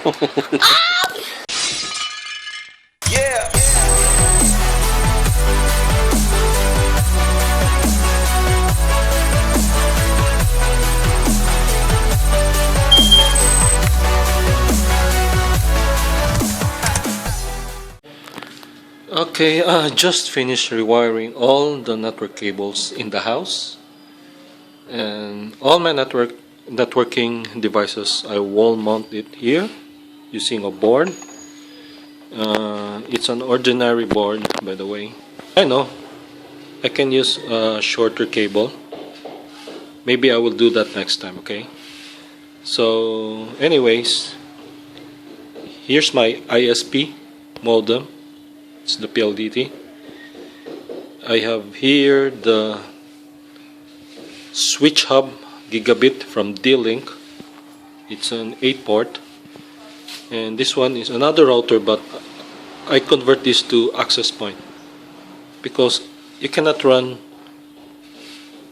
Yeah. Okay, I just finished rewiring all the network cables in the house, and all my networking devices I wall mount it here using a board. It's an ordinary board, by the way. I know I can use a shorter cable. Maybe I will do that next time. Okay, so anyways, here's my ISP modem. It's the PLDT. I have here the switch hub gigabit from D-Link. It's an 8-port, and this one is another router, but I convert this to access point because you cannot run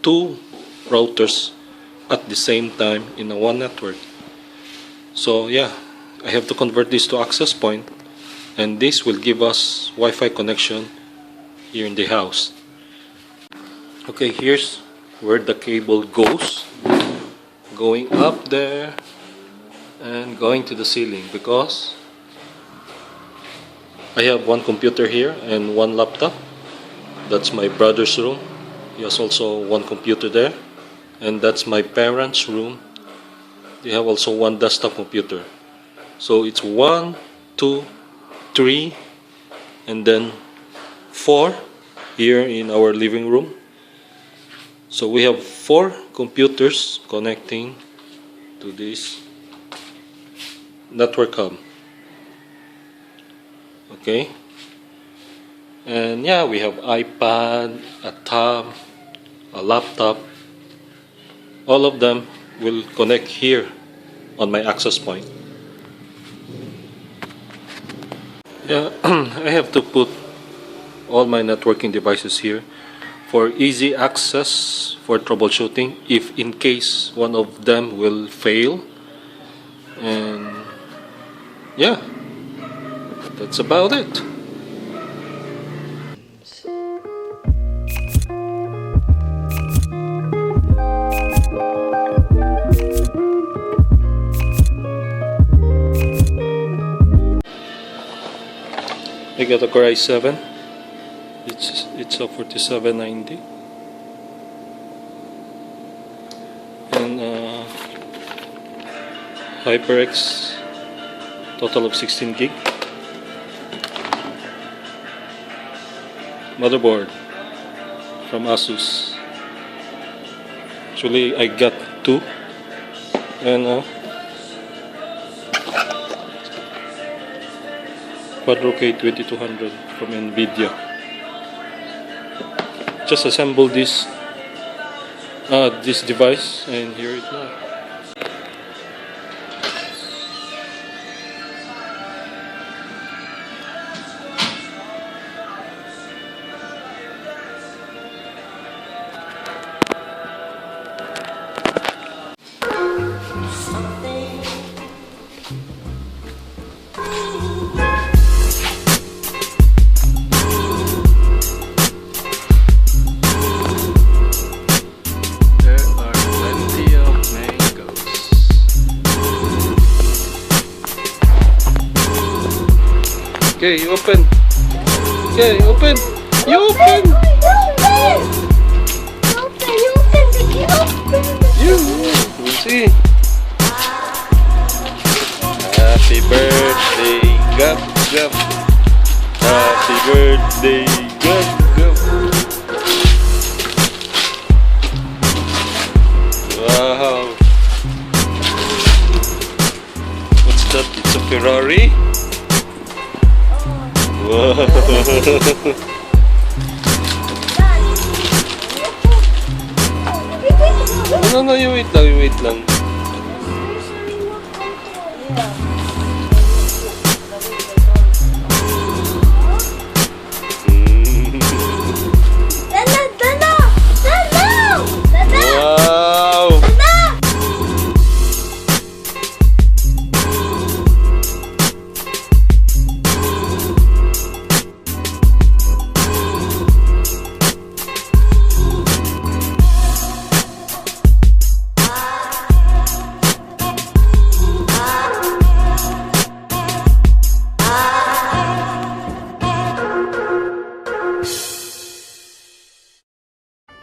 two routers at the same time in a one network. So yeah, I have to convert this to access point, and this will give us Wi-Fi connection here in the house. Okay, here's where the cable goes, going up there and going to the ceiling, because I have one computer here and one laptop. That's my brother's room. He has also one computer there, and that's my parents' room. They have also one desktop computer. So it's 1, 2, 3, and then 4 here in our living room. So we have 4 computers connecting to this network hub. Okay, and yeah, we have iPad, a tab, a laptop. All of them will connect here on my access point. Yeah, I have to put all my networking devices here for easy access for troubleshooting if in case one of them will fail. And yeah, that's about it. I got a Core i7. It's a 4790, and HyperX, total of 16 gig. Motherboard from Asus. Actually, I got 2, and Quadro K2200 from Nvidia. Just assemble this device, and here it now. Okay, you open. Okay, open. You open. You. We'll see. Happy birthday, Gap Gap. Happy birthday, Gap Gap. Wow. What's that? It's a Ferrari. Wow. No, you wait lang. Wow.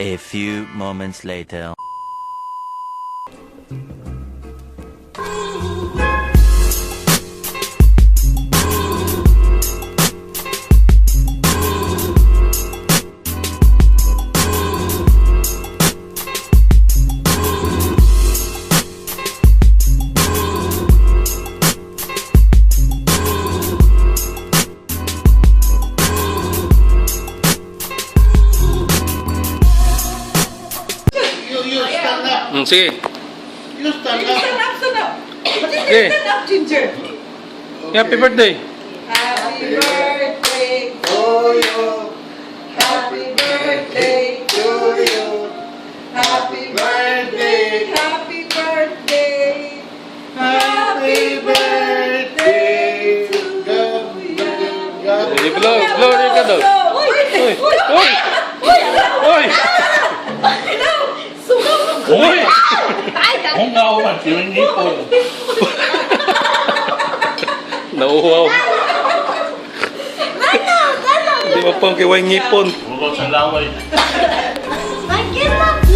A few moments later. You stand up. Sige. You stand up. Stand up. Okay. Stand up, Ginger. Happy birthday. Happy birthday To you. Happy birthday To you. Happy birthday. Happy birthday. Happy birthday to you. Blow rin ka daw. Uy! Uy! Uy! Uy! Kung nauman, silang ngipon. Nauuhaw. Hindi mo pang kiway ngipon. Puro sa laway. I give up.